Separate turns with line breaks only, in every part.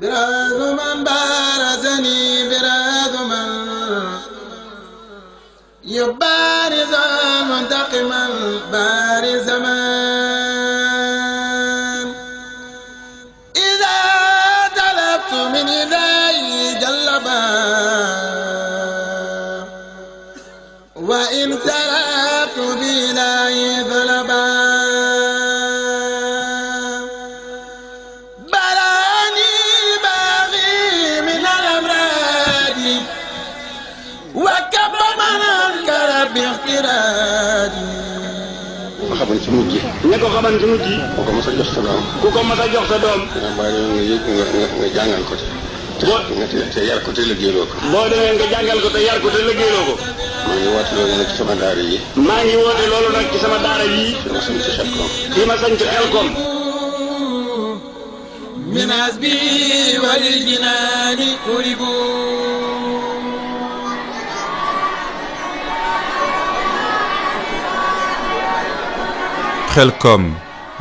براز من بارزني براز من يبارز منتقما بارز من إذا طلبت من إلهي جلبا وإن سرقت بإلهي ظلبا براني باغي من الأمراض وكب من أنكر باخترادي
xaban ci mujj
ña ko xaban ci mujj
ku ko mas a jox sa doom
ku ko mas a jox sa doom
nga bàyyi nga yëg nga jàngal ko te yar ko te liggéeyloo ko
boo demee nga jàngal ko te yar ko te liggéeyloo ko
maa ngi woote loolu nag ci sama daara yi
maa ngi woote loolu nag ci sama daara yii
fi ma sant Xelkom
fi ma sant Xelkom
من حسبي وللجنان قربوا
Xelkom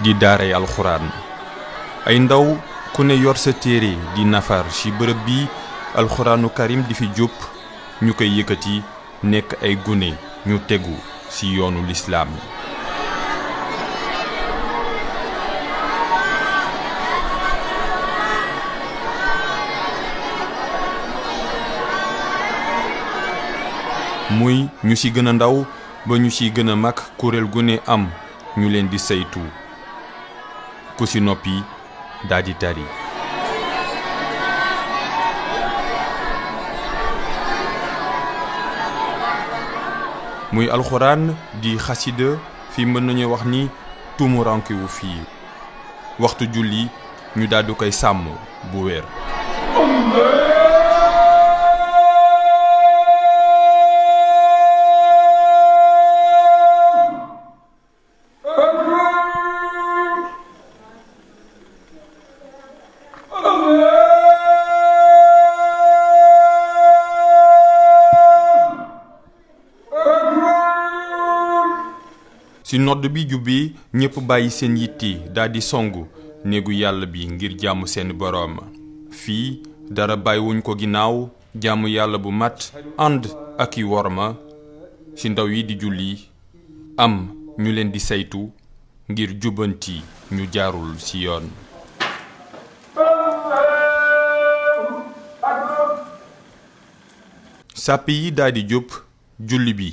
di daaray alxuraan ay ndaw ku ne yor sa téere di nafar ci bërëb bi alxuraanu karim di fi jub ñu koy yëkkati nekk ay gune ñu tegu ci yoonu lislaam muy ñu ci gën a ndaw ba ñu ci gën a mag kuréel gu ne am ñu leen di saytu ku ci noppi daldi tari muy alxuraan di xasida fi mën nañu wax ni tuumuranke wu fii waxtu julli ñu daldi koy sàmm bu wér ci nodd bi jubbi ñépp bàyyi seen yitti daldi songu néegu yàlla bi ngir jàmm seen boroom fii dara bàyyiwuñ ko ginnaaw jàmm yàlla bu mat ànd ak i worma ci ndaw yi di julli am ñu leen di saytu ngir jubbanti ñu jaarul ci yoon sàppi yi daldi jub julli bi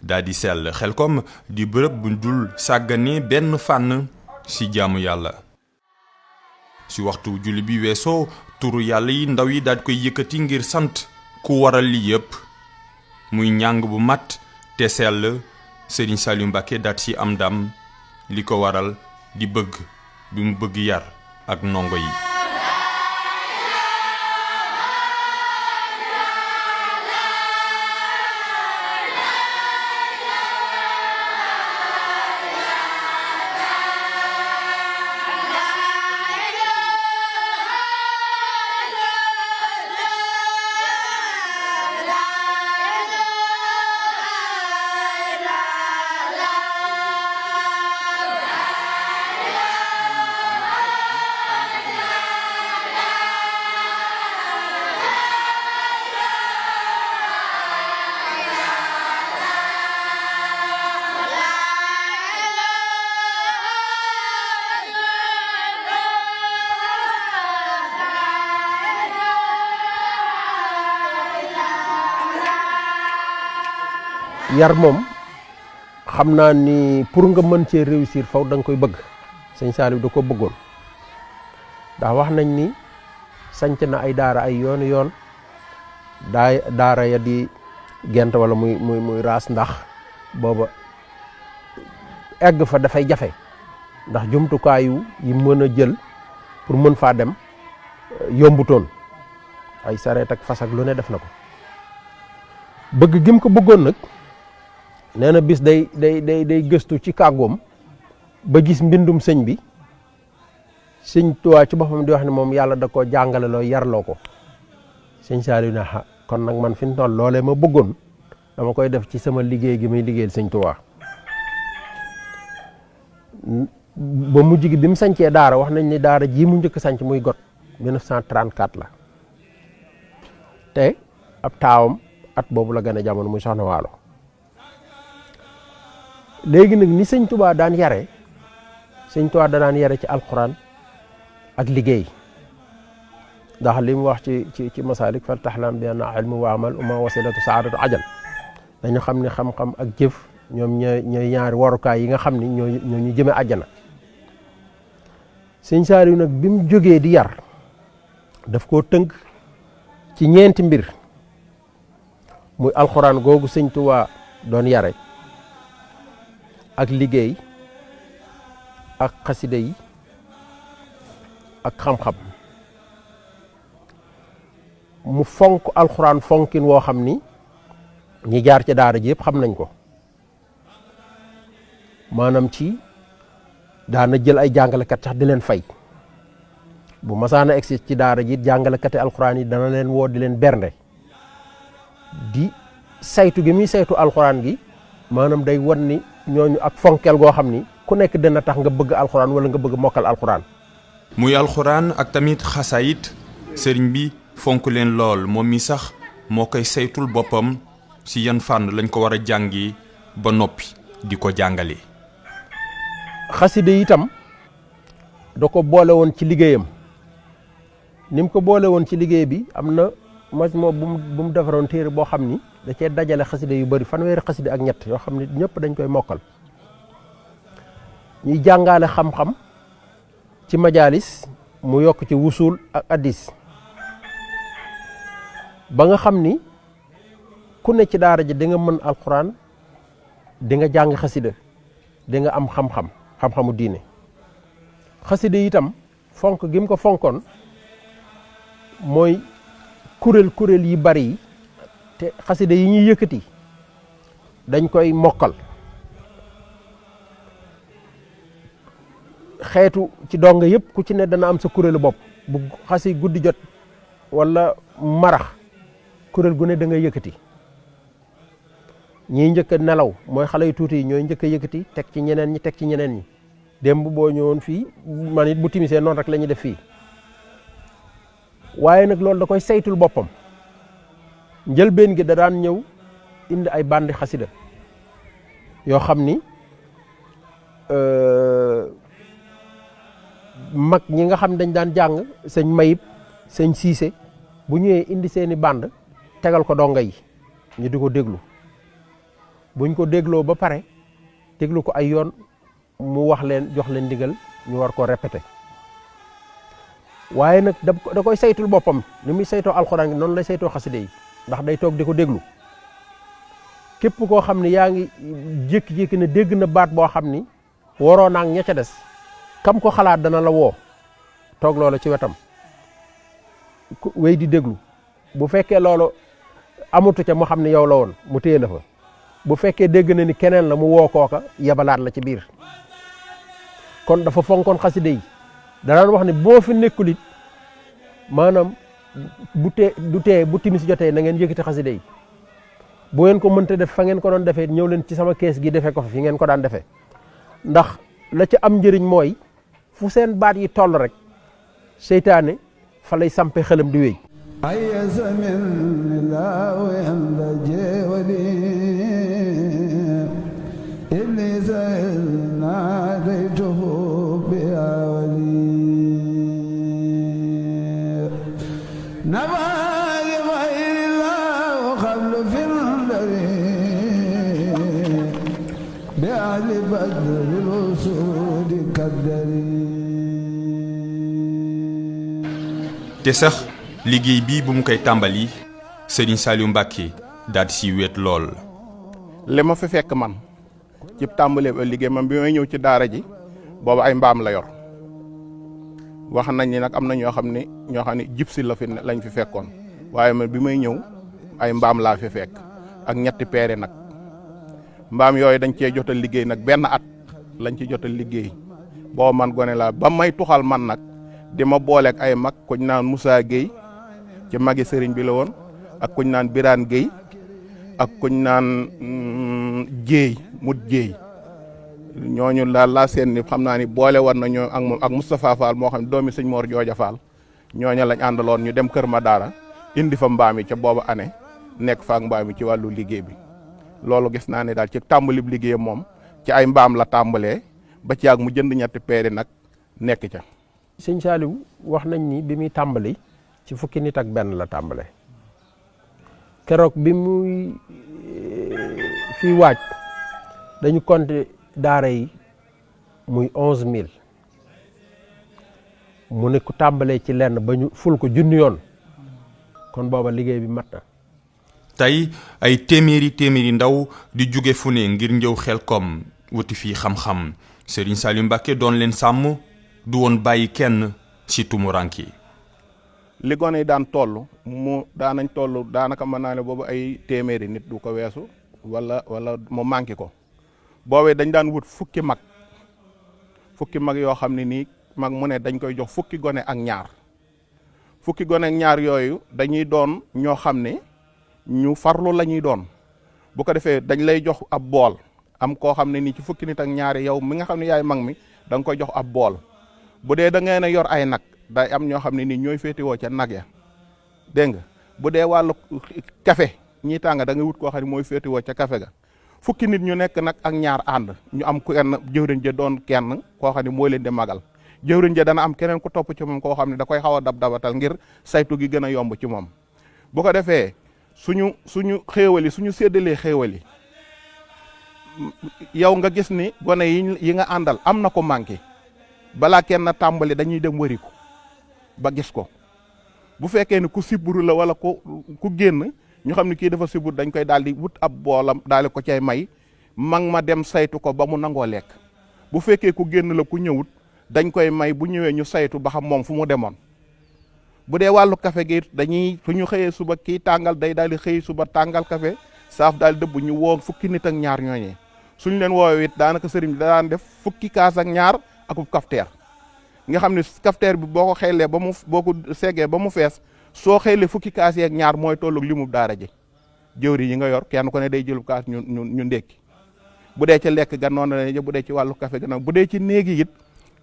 daldi sell Xelkom di bërëb bu dul sàggane benn fànn ci jaamu yàlla ci waxtu julli bi weesoo turu yàlla yi ndaw yi daldi koy yëkkati ngir sant ku waral li yépp muy njàng bu mat te sell Sëriñ Saliou Mbacké daat ci am ndam li ko waral di bëgg bi mu bëgg yar ak ndongo yi
yar moom xam naa ni pour nga mën cee réussir faw da nga koy bëgg sëñ Saliou da ko bëggoon ndax wax nañ ni sanc na ay daara ay yoon daara ya di gent wala muy raas ndax booba egg fa dafay jafe ndax jumtukaayu yi mën a jël pour mën faa dem yombutoon ay sareet ak fas ak lu ne def na ko bëgg gim ko bëggoon nag nee na bis day gëstu ci kàggoom ba gis mbindum sëñ bi sëñ Tuubaa ci boppam di wax ne moom yàlla da ko jàngaleloo yarloo ko sëñ Saliou ne kon nag man fi mu toll loolee ma bëggoon dama koy def ci sama liggéey gi muy liggéeyal sëñ Tuubaa ba mujj gi bi mu sancee daara wax nañ ni daara ji mu njëkk sanc muy got 1934 la te ab taawam at boobu la gën a jamono muy soxna Waalo. léegi nag ni sëñ Tuubaa daan yare sëñ Tuubaa da daan yare ci alquran ak liggéey ndax li mu wax ci masalik fal taxlam bi anna ilmu wa amal uma wasilatu saadatu ajal dañu xam ne xam-xam ak jëf ñoom ñooy ñaari warukaay yi nga xam ni ñoo ñu jëme àjjana. sëñ Saaliw nag bi mu jógee di yar daf koo tënk ci ñeenti mbir muy alxuraan googu sëñ Tuubaa doon yare ak liggéey ak xasida yi ak xam-xam. mu fonk alxuraan fonkin woo xam ni ñi jaar ci daara ji yëpp xam nañ ko maanaam ci daana jël ay jàngalekat sax di leen fay bu masaana egsi ci daara ji jàngalekati alxuraan yi dana leen woo di leen bernde di saytu gi muy saytu alxuraan gi maanaam day wan ni ñooñu ak fonkel goo xam ni ku nekk dina tax nga bëgg alxuraan wala nga bëgg mokkal alxuraan.
muy alxuraan ak tamit xasaayit sëriñ bi fonk leen lool moom mi sax moo koy saytul boppam ci yan fànn lañ ko war a jàngi ba noppi di ko jàngale.
xaside itam da ko boole woon ci liggéeyam ni mu ko boole woon ci liggéey bi am na moo bu mu defaroon téere boo xam ni da cee dajale xaside yu bëri fanweeri xaside ak ñett yoo xam ni ñëpp dañ koy mokkal ñuy jàngale xam-xam ci majaalis mu yokk ci wusul ak addis ba nga xam ni ku ne ci daara ji di nga mën alxuraan di nga jàng xasida di nga am xam-xamu diine. xasida itam fonk gi mu ko fonkoon mooy kuréel yi bari yi te xasida yi ñuy yëkkati dañ koy mokkal xeetu ci donga yëpp ku ci ne dana am sa kuréelu bopp bu xasi guddi jot wala marax kuréel gu ne da ngay yëkkati ñiy njëkk a nelaw mooy xale yu tuuti yi ñooy njëkk a yëkkati teg ci ñeneen ñi démb boo ñëwoon fii man it bu timisee noonu rek la ñuy def fii waaye nag loolu da koy saytul boppam njëlbeen gi da daan ñëw indi ay bandi xasida yoo xam ni mag ñi nga xam dañ daan jàng sëñ Mayib sëñ Siise bu ñëwee indi seeni band tegal ko donga yi ñu di ko déglu buñ ko dégloo ba pare déglu ko ay yoon mu wax leen jox leen ndigal ñu war koo répété waaye nag da koy saytul boppam ni muy saytoo alxuraan gi noonu lay saytoo xaside yi ndax day toog di ko déglu képp koo xam ne yaa ngi jékki-jékki ne dégg na baat boo xam ni waroo naag ña ca des kam ko xalaat dana la woo toog loola ci wetam wéy di déglu bu fekkee loolu amutu ca mu xam ne yow la woon mu téye la fa bu fekkee dégg na ni keneen la mu woo kooka yabalaat la ci biir kon dafa fonkoon xaside yi danaan wax ne boo fi nekkul it maanaam du tee bu timis jotee na ngeen yëkkati xaside yi bu ngeen ko mënta def fa ngeen ko doon defee ñëw leen ci sama kees gi defee ko fi ngeen ko daan defee ndax la ca am njëriñ mooy fu seen baat yi toll rek seytaane fa lay sampe xelam di wéy
te sax liggéey bii bu mu koy tàmbali Serigne Saliou Mbacké daal si wéet lool.
li ma fi fekk man ci tàmbalee ba liggéey man bi may ñëw ci daara ji boobu ay mbaam la yor wax nañ ni nag am na ñoo xam ne jibsi la fi lañ fi fekkoon waaye man bi may ñëw ay mbaam laa fi fekk ak ñetti peere nag mbaam yooyu dañ cee jotal liggéey nag benn at lañ ci jotal liggéey boo man gone laa ba may tuxal man nag di ma booleeg ay mag kuñ naan Moussa Gueye ci magi sëriñ bi la woon ak kuñ naan Birane Gueye ak kuñ naan Jéey mut Jéey ñooñu daal laa seen ni xam naa ni boole war na ñoo ak moom ak Moustapha Fall moo xam ne doomi sëñ Mor Jooja Fall ñooña lañ àndaloon ñu dem Kër Madara indi fa mbaam yi ca boobu année nekk fa ak mbaam yi ci wàllu liggéey bi loolu gis naa ne daal ci tàmbali liggéey moom ci ay mbaam la tàmbalee ba ci ak mu jënd ñetti peeri nag nekk ca.
sëñ Saliou wax nañ ni bi muy tàmbali ci fukki nit ak benn la tàmbale keroog bi muy fii waaj dañu compter daara yi muy 11000 mu ne ku tàmbalee ci lenn ba ñu ful ko junni yoon kon booba liggéey bi mat na.
tey ay téeméeri ndaw di jóge fu ne ngir njëw Xelkom wuti fii xam-xam Serigne Saliou Mbacké doon leen sàmm du woon bàyyi kenn ci tumuranki
li gone yi daan toll daanañ toll daanaka mën naa ne boobu ay téeméeri nit du ko weesu wala mu manqué ko boobee dañ daan wut fukki mag yoo xam ne nii mag mu ne dañ koy jox fukki gone ak ñaar yooyu dañuy doon ñoo xam ne ñu farlu la ñuy doon bu ko defee dañ lay jox ab bool am koo xam ne nii ci fukki nit ak ñaari yow mi nga xam ne yaay mag mi da nga koy jox ab bool bu dee da ngeen a yor ay nag day am ñoo xam ne nii ñooy féetewoo ca nag ya dégg nga bu dee wàllu café ñi tàng da nga wut koo xam ne mooy féetewoo ca café ga fukki nit ñu nekk nag ak ñaar ànd ñu am kenn jëwriñ ja doon kenn koo xam ne mooy leen di magal jëwriñ ja dana am keneen ku topp ci moom koo xam ne da koy xaw a dabatal ngir saytu gi gën a yomb ci moom bu ko defee suñu xéewali suñu séddalee xéewali yow nga gis ni gone yi nga àndal am na ko manqué balaa kenn tàmbali dañuy dem wëri ko ba gis ko bu fekkee ne ku siburu la wala ku génn ñu xam ne kii dafa sibur dañ koy daal di wut ab boolam daal di ko cay may ma dem saytu ko ba mu nangoo lekk bu fekkee ku génn la ku ñëwut dañ koy may bu ñëwee ñu saytu ba xam moom fu mu demoon bu dee wàllu café gi dañuy suñu xëyee suba kii tàngal day daal di xëy suba tàngal café saaf daal dëbb ñu woo fukki nit ak ñaar ñooñee suñ leen woowee it daanaka sëriñ bi da daan def fukki kaas ak ñaar akub kafteer nga xam ne kafteer bi boo ko xeelee boo ko seggee ba mu fees soo xeelee fukki kaas yeeg ñaar mooy tollu limub daara ji jëwri yi nga yor kenn ku ne day jëlub kaas ñu ndékki bu dee ci lekk ga noonu la bu dee ci wàllu café ga noonu bu dee ci néegi it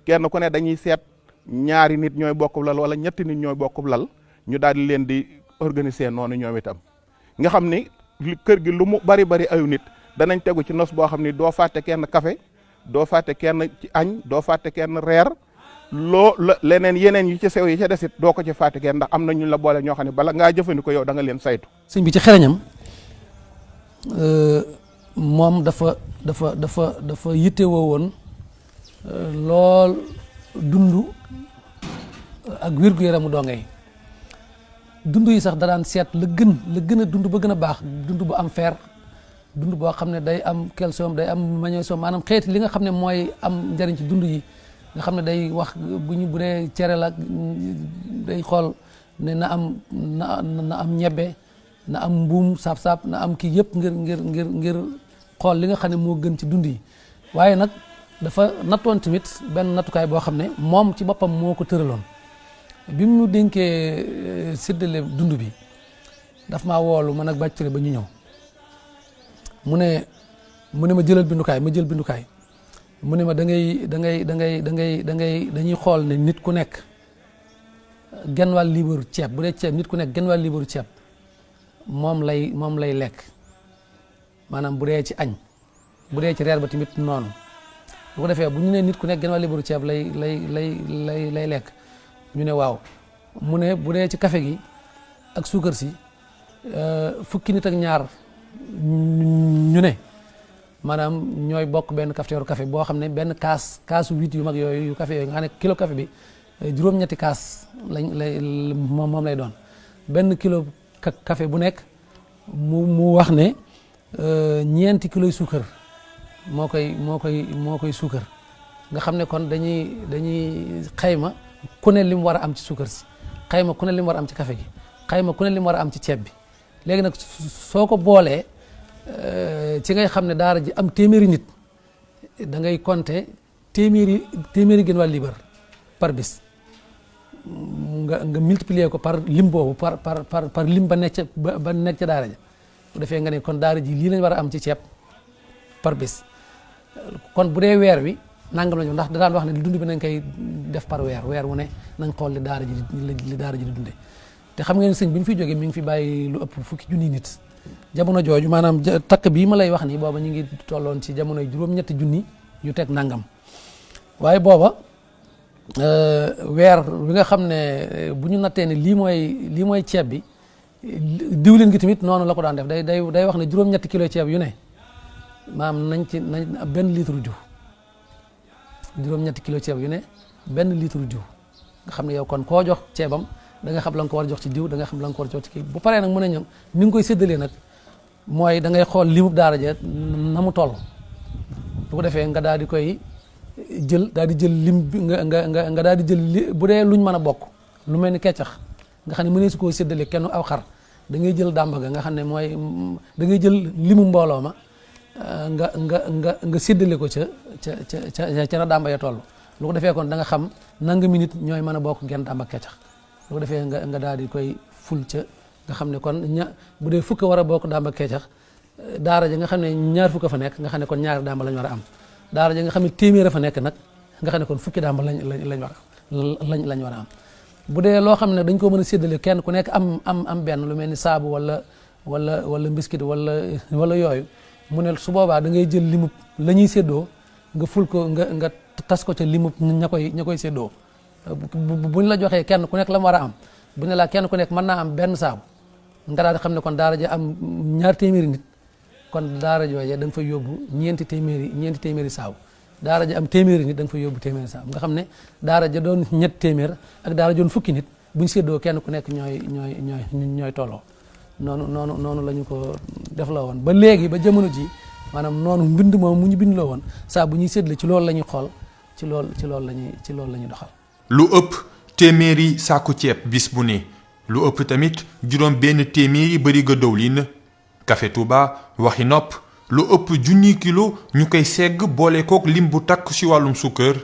kenn ku ne dañuy seet ñaari nit ñooy bokkub lal wala ñetti nit ñooy bokkub lal ñu daal di leen di organiser noonu ñoom itam nga xam ni kër gi lu mu bari ayu nit danañ tegu ci nos boo xam ni doo fàtte kenn café doo fàtte kenn ci añ doo fàtte kenn reer leneen yeneen yi ci sew yi ca desit doo ko ci fàtte kenn ndax am na ñu la boole ñoo xam ne bala ngaa jëfandikoo yow da nga leen saytu.
sëñ bi ci xereñam moom dafa yittewoo woon lool dund ak wér-gu-yaramu donge yi dund yi sax da daan seet la gën a dund ba gën a baax dund bu am fer dund boo xam ne day am calcium day am magnésium maanaam xeeti li nga xam ne mooy am njëriñ ci dund yi nga xam ne day wax bu dee cere la day xool ne na am ñebbe na am mbuum saab-saab na am kii yëpp ngir xool li nga xam ne moo gën ci dund yi waaye nag dafa nattoon tamit benn nattukaay boo xam ne moom ci boppam moo ko tëraloon bi mu dénkee séddale dund bi daf maa woolu man ak bàcc ba ñu ñëw mu ne ma jëlal bindukaay ma jël bindukaay mu ne ma dañuy xool ne nit ku nekk genn wàll liibaru ceeb bu dee ceeb nit ku nekk genn wàll liibaru ceeb moom lay lekk maanaam bu dee ci añ bu dee ci reer ba tamit noonu bu ko defee bu ñu nee nit ku nekk genn wàll liibaru ceeb lay lekk ñu ne waaw mu ne bu dee ci café gi ak suukar si fukki nit ak ñaar ñu ne maanaam ñooy bokk benn cafetière café boo xam ne benn kaasu 8 yu mag yooyu yu café yooyu nga xam ne kilo café bi juróom-ñetti kaas moom lay doon benn kilo café bu nekk mu wax ne ñeenti kiloy suukar moo koy suukar nga xam ne kon dañuy xayma ku ne li mu war a am ci suukar si xayma ku ne li mu war a am ci café gi xayma ku ne li mu war a am ci ceeb bi léegi nag soo ko boolee ci ngay xam ne daara ji am téeméeri nit da ngay compter téeméeri gën wàll liibar par bis nga multiplier ko par lim boobu par lim ba nekk ca daara ja bu defee nga ne kon daara ji lii lañ war a am ci ceeb par bis kon bu dee weer wi nangam lañu ndax da daan wax ne dund bi nañ koy def par weer wu ne nañ xool li daara ji di dunde te xam ngeen sëñ bi mu fi jógee mi ngi fi bàyyi lu ëpp fukki junni nit jamono jooju maanaam takk bii ma lay wax nii booba ñu ngi tolloon ci jamono juróom-ñetti junni yu teg nangam waaye booba weer wi nga xam ne bu ñu nattee ne lii mooy ceeb bi diwlin gi tamit noonu la ko daan def day wax ne juróom-ñetti kilo ceeb yu ne maanaam nañ benn litre diw juróom-ñetti kilo ceeb yu ne benn litre diw nga xam ne yow kon koo jox ceebam da nga xam la nga ko war a jox ci diw da nga xam la nga ko war a jox ci kii bu paree nag mën a ñëw ni nga koy séddalee nag mooy da ngay xool limub daara ja na mu toll bu ko defee nga daal di koy jël lim bi nga daal di jël bu dee luñ mën a bokk lu mel ni keccax nga xam ne mënee su koo séddale kenn aw xar da ngay jël dàmba ga nga xam ne mooy da ngay jël limu mbooloo ma nga séddale ko ca na dàmba ya toll lu ko defee kon da nga xam nangami nit ñooy mën a bokk genn dàmba keccax lu ko defee nga daal di koy ful ca nga xam ne kon bu dee fukk war a bokk dàmba keccax daara ja nga xam ne ñaar fukk fa nekk nga xam ne kon ñaari dàmba lañ war a am daara ja nga xam ne téeméer a fa nekk nag nga xam ne kon fukki dàmba lañ war a am bu dee loo xam ne dañ ko mën a séddale kenn ku nekk am benn lu mel ni saabu wala mbiskit wala yooyu mu ne su boobaa da ngay jël limub la ñuy séddoo nga ful ko nga tas ko ca limub ña koy séddoo buñ la joxee kenn ku nekk la mu war a am bu ne laa kenn ku nekk mën naa am benn saabu nga daal di xam ne kon daara ja am ñaar téeméeri nit kon daara jooje da nga fay yóbbu ñeenti téeméeri saabu daara ja am téeméeri nit da nga fay yóbbu téeméeri saabu nga xam ne daara ja doon ñett téeméer ak daara joon fukki nit buñ séddoo kenn ku nekk ñooy tolloo noonu la ñu ko def la woon ba léegi ba jamono ji maanaam noonu mbind moom mu ñu bind la woon saa bu ñuy séddale ci loolu la ñuy xool ci loolu la ñuy doxal.
lu ëpp téeméeri saaku ceeb bis bu ne lu ëpp tamit juróom benn téeméeri barigo dëwlin Café Touba waxi nopp lu ëpp junni kilo ñu koy segg boole kook lim bu takk ci wàllum sukkër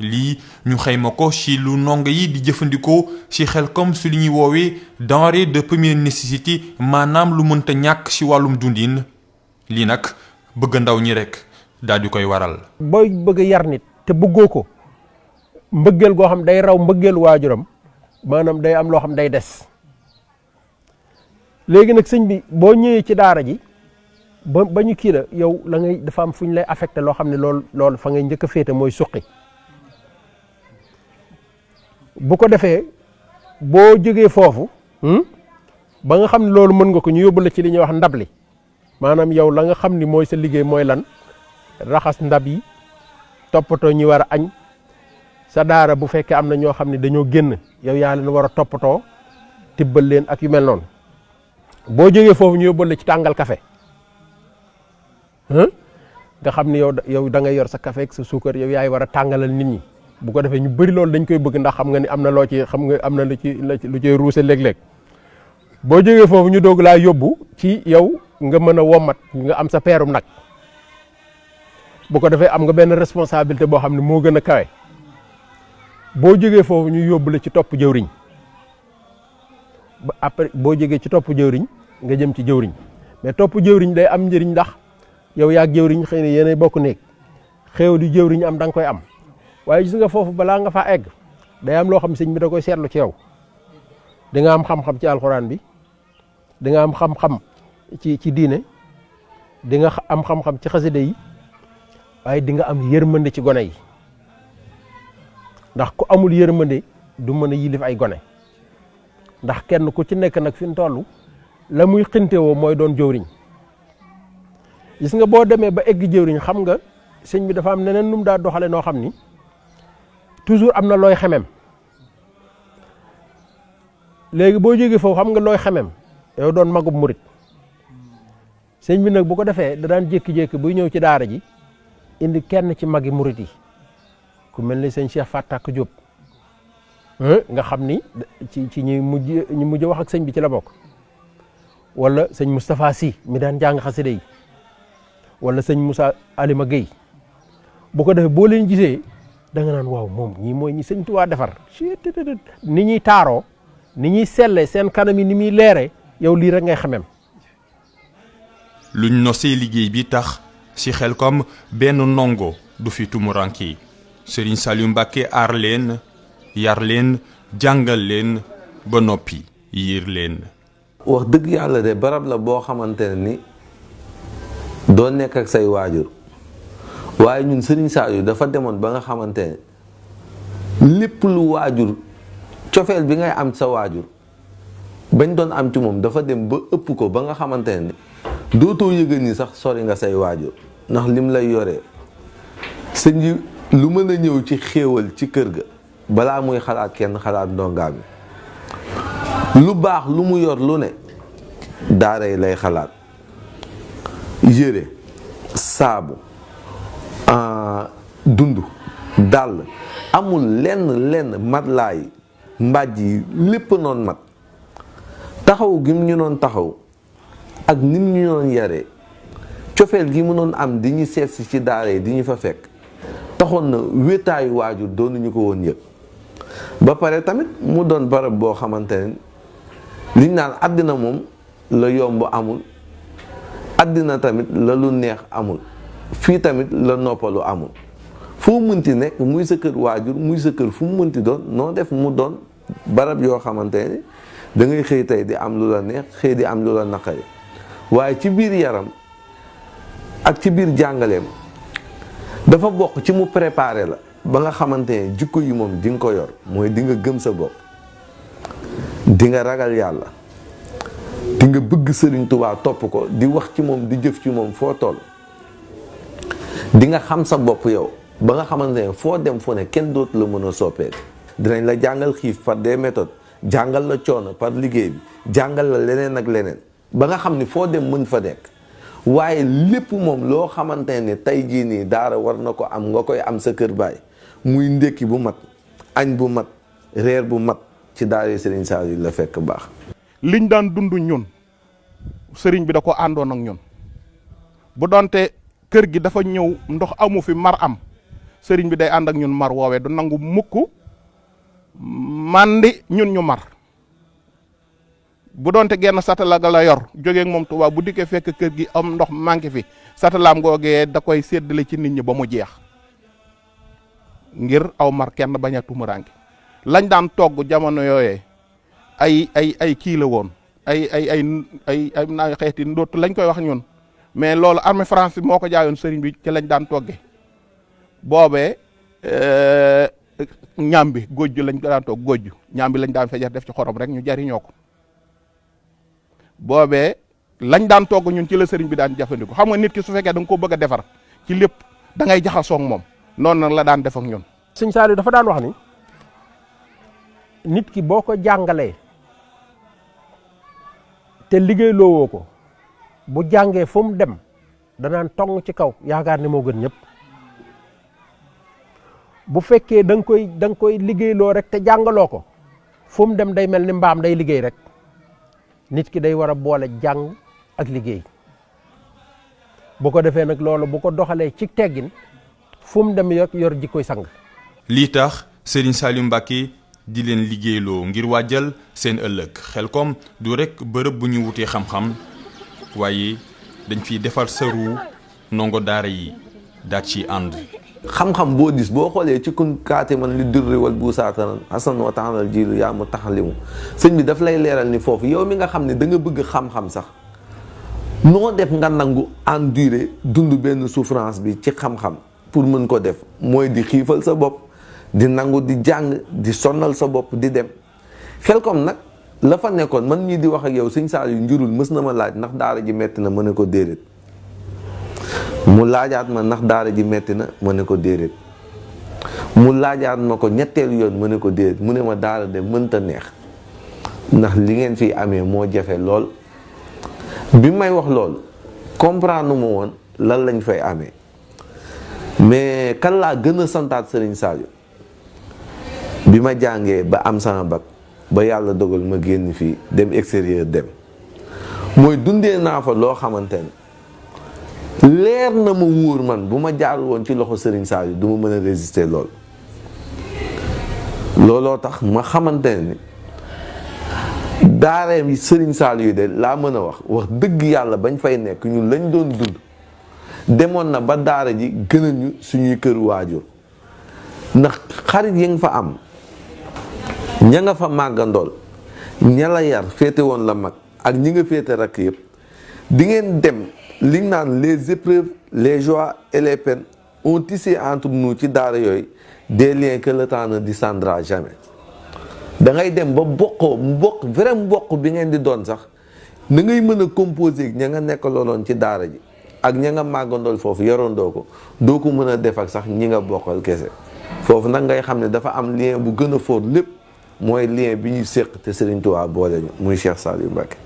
lii ñu xayma ko ci lu ndongo yi di jëfandikoo ci Xelcom su li ñuy woowee denrée de première nécessité maanaam lu mënta ñàkk ci wàllum dundin lii nag bëgg ndaw ñi rekk daal di koy waral.
booy bëgg yar nit te bëggoo ko mbëggeel goo xam day raw mbëggeelu waajuram maanaam day am loo xam day des léegi nag sëñ bi boo ñëwee ci daara ji ba ñu kii la yow la ngay dafa am fu ñu lay affecté loo xam ne loolu fa ngay njëkk a féete mooy suqi bu ko defee boo jógee foofu ba nga xam ne loolu mën nga ko ñu yóbbu la ci li ñuy wax ndab li maanaam yow la nga xam ni mooy sa liggéey mooy lan raxas ndab yi toppatoo ñi war a añ sa daara bu fekkee am na ñoo xam ne dañoo génn yow yaa leen war a toppatoo tibbal leen ak yu mel noonu boo jógee foofu ñu yóbbal la ci tàngal café nga xam ni yow da ngay yor sa café ak sa suukar yow yaay war a tàngalal nit ñi bu ko defee ñu bëri loolu dañ koy bëgg ndax xam nga ni am na loo ci xam nga am na lu ci ruuse léeg-léeg boo jógee foofu ñu doog laa yóbbu ci yow nga mën a wommat nga am sa peerum nag bu ko defee am nga benn responsabilité boo xam ne moo gën a kawe boo jógee foofu ñu yóbbu la ci topp jëwriñ ba après boo jógee ci topp jëwriñ nga jëm ci jëwriñ mais topp jëwriñ day am njëriñ ndax yow yaag jëwriñ xëy na yéenay bokk néeg xéew di jëwriñ am da nga koy am waaye gis nga foofu balaa nga faa egg day am loo xam sëñ bi da koy seetlu ci yow di nga am xam-xam ci alxuraan bi di nga am xam-xam ci diine di nga am xam-xam ci xasida yi waaye di nga am yërmande ci gone yi ndax ku amul yërmande du mën a yilif ay gone ndax kenn ku ci nekk nag fi mu toll la muy xintewoo mooy doon jëwriñ gis nga boo demee ba egg jëwriñ xam nga sëñ bi dafa am neneen nu mu daa doxale noo xam ni toujours am na looy xemem léegi boo jógee foofu xam nga looy xemem yow doon magub murit sëñ bi nag bu ko defee da daan jékki-jékki buy ñëw ci daara ji indi kenn ci magi murit yi ku mel ni sëñ Cheikh Fatak Diop nga xam ni ci ñi mujj wax ak sëñ bi ci la bokk wala sëñ Moustapha Sy mi daan jàng xasida yi wala sëñ Moussa Alima Gueye bu ko defee boo leen gisee da nga naan waaw moom ñii mooy ñi sëñ Tuubaa defar ni ñuy taaroo ni ñuy selle seen kanam yi ni muy leere yow lii rek ngay xamem
luñ nosee liggéey bi tax ci Xelcom benn ndongo du fi tumuranki Serigne Saliou Mbacké aar leen yar leen jàngal leen ba noppi yiir leen.
wax dëgg yàlla de barab la boo xamante ne ni doo nekk ak say waajur waaye ñun Serigne Saliou dafa demoon ba nga xamante ne lépp lu waajur cofeel bi ngay am sa waajur bañ doon am ci moom dafa dem ba ëpp ko ba nga xamante ne ni dootoo yëgal ni sax sori nga say waajur ndax lim lay yoree sëñ ji lu mën a ñëw ci xéewal ci kër ga balaa muy xalaat kenn xalaat ndongaa bi lu baax lu mu yor lu ne daara yi lay xalaat yére saabu dund dàll amul lenn matelas yi mbàjj yi lépp noon mat taxaw gi mu ñu doon taxaw ak nim ñu doon yaree cofeel gi mu doon am di ñu seet si ci daara yi di ñu fa fekk taxoon na wéetaayu waajur doonuñu ko woon yëg ba pare tamit mu doon barab boo xamante ne liñ naan àddina moom la yomb amul àddina tamit la lu neex amul fii tamit la noppalu amul foo mënti nekk muy sa kër waajur muy sa kër fu mu mënti doon noo def mu doon barab yoo xamante ne da ngay xëy tey di am lu la neex xëy di am lu la naqari waaye ci biir yaram ak ci biir jàngaleem dafa bokk ci mu préparé la ba nga xamante ne jikko yi moom di nga ko yor mooy di nga gëm sa bopp di nga ragal yàlla di nga bëgg Sëriñ Tuubaa topp ko di wax ci moom di jëf ci moom foo toll di nga xam sa bopp yow ba nga xamante ne foo dem fu ne kenn dootu la mën a soppeeti dinañ la jàngal xiif par des méthodes jàngal la coono par liggéey bi jàngal la leneen ak leneen ba nga xam ni foo dem mën fa nekk waaye lépp moom loo xamante ne tey jii nii daara war na ko am nga koy am sa kër baay muy ndékki bu mat añ bu mat reer bu mat ci daara Serigne Saliou la fekk baax.
liñ daan dund ñun sëriñ bi da ko àndoon ak ñun bu doonte kër gi dafa ñëw ndox amu fi mar am sëriñ bi day ànd ak ñun mar woowee du nangu mukk mandi ñun ñu mar bu doonte genn satala ga la yor jógeeg moom Tuubaa bu dikkee fekk kër gi am ndox manqué fi satalaam googee da koy séddale ci nit ñi ba mu jeex ngir aw mar kenn bañ a tumuraanke lañ daan togg jamono yooyee ay kii la woon ay naa xeeti ndóot lañ koy wax ñun mais loolu armée France moo ko jaayoon sëriñ bi ci lañ daan togge boobee ñaam bi góojju lañ daan togg góojju ñaam bi lañ daan fejar def ci xorom rek ñu jariñoo ko boobee lañ daan togg ñun ci la sëriñ bi daan jëfandikoo xam nga nit ki su fekkee da nga ko bëgg a defar ci lépp da ngay jaxasoo ak moom noonu nag la daan def ak ñun.
Sëñ Saliou dafa daan wax ni nit ki boo ko jàngalee te liggéey loowoo ko bu jàngee fu mu dem danaan tong ci kaw yaakaar ne moo gën ñëpp bu fekkee da nga koy liggéeyloo rek te jàngaloo ko fu mu dem day mel ni mbaam day liggéey rek nit ki day war a boole jàng ak liggéey bu ko defee nag loolu bu ko doxalee ci teggin fu mu dem yor jikkoy sang.
lii tax Serigne Saliou Mbacké di leen liggéeyloo ngir waajal seen ëllëg Xelcom du rekk bërëb bu ñu wutee xam-xam waaye dañ fiy defar sëru ndongo daara yi daat ci ànd.
xam-xam boo gis boo xoolee ci kun kaati man li durri wal bu saatanan hasan wa taxalal jiilu yaa mu taxalimu sëñ bi daf lay leeral ni foofu yow mi nga xam ne da nga bëgg xam-xam sax noo def nga nangu endurer dund benn souffrance bi ci xam-xam pour mën ko def mooy di xiifal sa bopp di nangu di jàng di sonnal sa bopp di dem Xelcom nag la fa nekkoon man mii di wax ak yow sëñ Saliou njurul mës na ma laaj ndax daara ji metti na ma ne ko déedéet mu laajaat ma ndax daara ji metti na ma ne ko déedéet mu laajaat ma ko ñetteelu yoon ma ne ko déedéet mu ne ma daara de mënta neex ndax li ngeen fi amee moo jafe lool bi may wax loolu comprendre ma woon lan lañ fay amee mais kan laa gën a santaat Serigne Saliou bi ma jàngee ba am sama bac ba yàlla dogal ma génn fii dem extérieur dem mooy dundee naa fa loo xamante ne leer na ma wóor man bu ma jaar woon ci loxo Serigne Saliou du ma mën a résister looloo tax ma xamante ne daareem yi Serigne Saliou de laa mën a wax dëgg yàlla bañ fay nekk ñun lañ doon dund demoon na ba daara ji gënal ñu suñuy kër waajur ndax xarit yi nga fa am ña nga fa màggandool ña la yar féete woon la mag ak ñi nga féete rakk yëpp di ngeen dem liñ naan les épreuves les joies et les peines ont tissé entre nous ci daara yooyu des liens que le temps ne descendra jamais da ngay dem ba mbokk vrai mbokk bi ngeen di doon sax na ngay mën a composer ak ña nga nekk looloon ci daara ji ak ña nga màggandool foofu yorondoo ko doo ko mën a def ak sax ñi nga bokkal kese foofu nag ngay xam ne dafa am lien bu gën a fort lépp mooy lien bi ñuy séq te Serigne Touba boole ñu muy Cheikh Saliou Mbacké.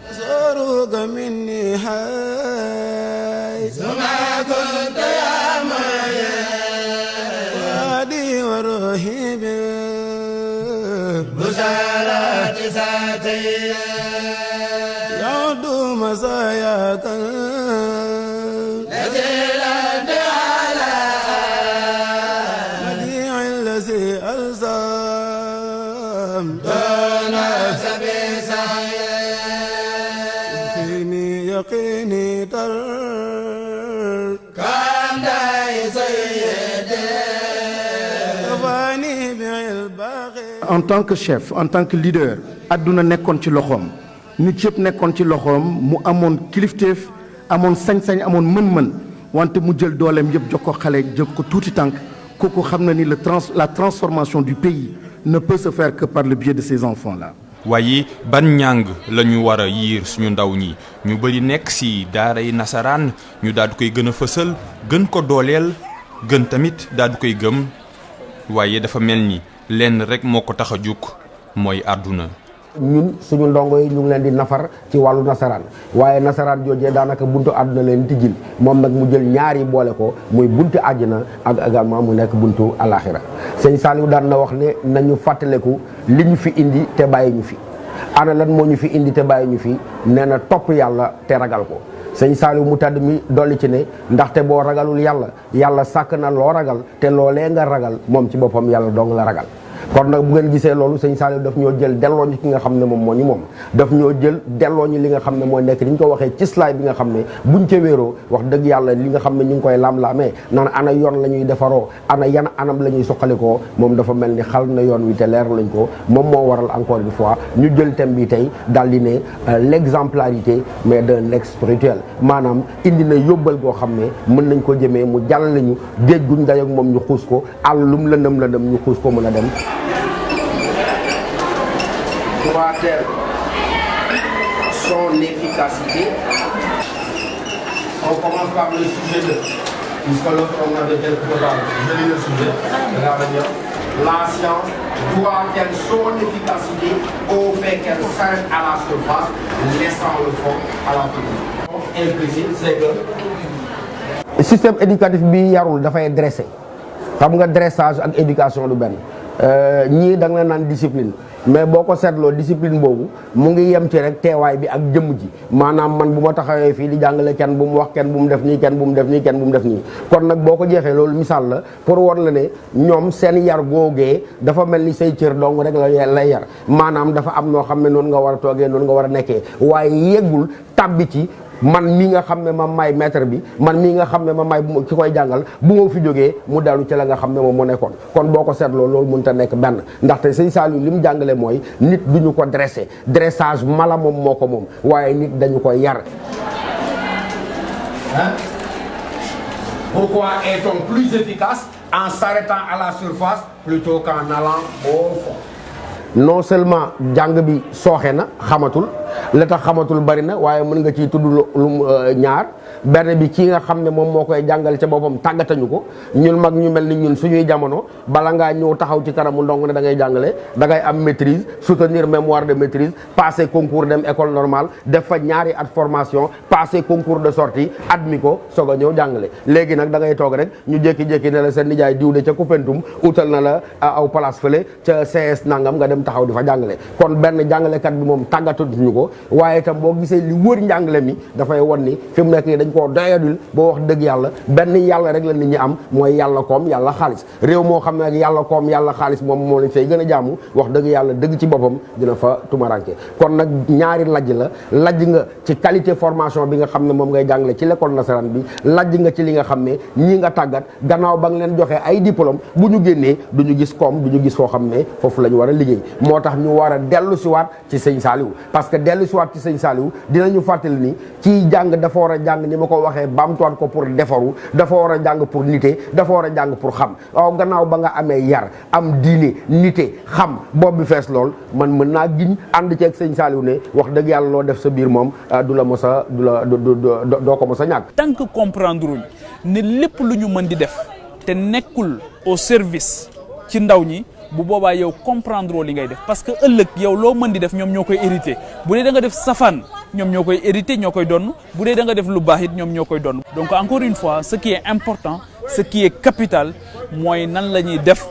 En tant que chef, en tant que leader, àdduna nekkoon ci loxoom nit yëpp nekkoon ci loxoom mu amoon kilifteef amoon sañ-sañ amoon mën-mën wante mu jël dooleem yëpp jox ko xale jox ko tuuti tànk kooku xam na ni la transformation du pays ne peut se faire que par le biais de ces enfants-là.
waaye ban ñàng la ñu war a yiir suñu ndaw ñi ñu bëri nekk ci daara yi nasaraan ñu daal di koy gën a fësal gën ko dooleel gën tamit daal di koy gëm waaye dafa mel ni lenn rek moo ko tax a jóg mooy àdduna.
ñun suñu ndongo yi ñu ngi leen di nafar ci wàllu nasaraan waaye nasaraan joojee daanaka buntu àdduna leen tijjil moom nag mu jël ñaari boole ko muy buntu àjjana ak également mu nekk buntu alaxira sëñ Saliou daan na wax ne nañu fàttaleku li ñu fi indi te bàyyi ñu fi ana lan moo ñu fi indi te bàyyi ñu fi nee na topp yàlla te ragal ko sëñ Saliou mu tàdd mi dolli ci ne ndaxte boo ragalul yàlla sàkk na loo ragal te loolee nga ragal moom ci boppam yàlla dong la ragal kon nag bu ngeen gisee loolu sëñ Saliou daf ñoo jël delloo ñu ki nga xam ne moom moo ñu moom daf ñoo jël delloo ñu li nga xam ne mooy nekk ni ñu ko waxee ci slide bi nga xam ne buñ ca wéeroo wax dëgg yàlla li nga xam ne ñu ngi koy laam-laamee naan ana yoon la ñuy defaroo ana yan anam la ñuy suqalikoo moom dafa mel ni xal na yoon wi te leer lañ ko moom moo waral encore une fois ñu jël thème bi tey daal di ne l'exemplarité mais d'un ex spirituel maanaam indi na yóbbal goo xam ne mën nañ ko jëmee mu jàll ñu géej guñ dayoog moom ñu xuus ko àllum lëndëm ñu xuus ko mën a dem.
Croit-elle son efficacité?
On commence par le sujet 2, puisque l'autre on avait quelque part, je lis le sujet,
La science doit-elle son efficacité au fait qu'elle s'arrête à la surface, laissant le fond à la fin?
Implicite, c'est que système éducatif bi yarul dafay dressé xam nga dressage ak éducation du benn ñii da nga leen naan discipline mais boo ko seetloo discipline boobu mu ngi yem ci rek teewaay bi ak jëmm ji maanaam man bu ma taxawee fii di jàngale kenn bu mu wax kenn bu mu def nii kenn bu mu def nii kenn bu mu def nii kon nag boo ko jeexee loolu misaal la pour war la ne ñoom seen yar googee dafa mel ni say cër dong rek la lay yar maanaam dafa am noo xam ne noonu nga war a toogee noonu nga war a nekkee waaye yeggul tàbbi ci man mii nga xam ne ma may maître bi man mii nga xam ne ma may ki koy jàngal bu ma fi jógee mu dellu ci la nga xam ne moom moo nekkoon kon boo ko seetloo loolu mënut a nekk benn ndaxte sëñ Saliou li mu jàngale mooy nit duñu ko dressé dressage mala moom moo ko moom waaye nit dañu koy yar.
Pourquoi est-on plus efficace en s'arrêtant à la surface plutôt qu'en allant au fond?
Non seulement jàng bi sooxe na xamatul la tax xamatul bari na waaye mën nga ciy tudd lu ñaar benn bi kii nga xam ne moom moo koy jàngal ca boppam tàggatañu ko ñun mag ñu mel ni ñun suñuy jamono bala ngaa ñëw taxaw ci kanamu ndong ne da ngay jàngale da ngay am maîtrise soutenir mémoire de maîtrise passer concours dem école normale def fa ñaari at formation passer concours de sortie admis ko soog a ñëw jàngale léegi nag da ngay toog rek ñu jékki-jékki ne la seen nijaay diw de ca Koupentoum utal na la aw place fële ca CS nangam nga dem taxaw di fa jàngale kon benn jàngalekat bi moom tàggatuñu ko ko waaye itam boo gisee li wër njàngale mi dafay won ni fi mu nekk nii dañ koo doyadul boo wax dëgg yàlla benn yàlla rek la nit ñi am mooy yàlla koom yàlla xaalis réew moo xam ne ak yàlla koom yàlla xaalis moom lañ fay gën a jaamu wax dëgg yàlla dëgg ci boppam dina fa tumaranke kon nag ñaari lajj la lajj nga ci qualité formation bi nga xam ne moom ngay jàngale ci l'école nasaraan bi lajj nga ci li nga xam ne ñi nga tàggat gannaaw ba nga leen joxee ay diplôme bu ñu génnee du ñu gis koom du ñu gis foo xam ne foofu la ñu war a liggéey moo tax ñu war a dellu siwaat ci sëñ Saliou parce que dellu siwaat ci sëñ Saliou dinañu fàttali ni ci jàng dafa war a jàng ni ma ko waxee baamtuwaat ko pour defaru dafa war a jàng pour nite dafa war a jàng pour xam waaw gannaaw ba nga amee yar am diine nite xam bopp bi fees lool man mën naa giñ ànd ceeg sëñ Saliou ne wax dëgg yàlla loo def sa biir moom du la mos a doo ko mos a ñàkk.
tant que comprendre uñ ne lépp lu ñu mën di def te nekkul au service ci ndaw ñi bu boobaa yow comprendre li ngay def parce que ëllëg yow loo mën di def ñoom ñoo koy hérité bu dee da nga def safaan ñoom ñoo koy hérité ñoo koy donn bu dee da nga def lu baax it ñoom ñoo koy donn donc encore une fois ce qui est important ce qui est capital mooy nan la ñuy def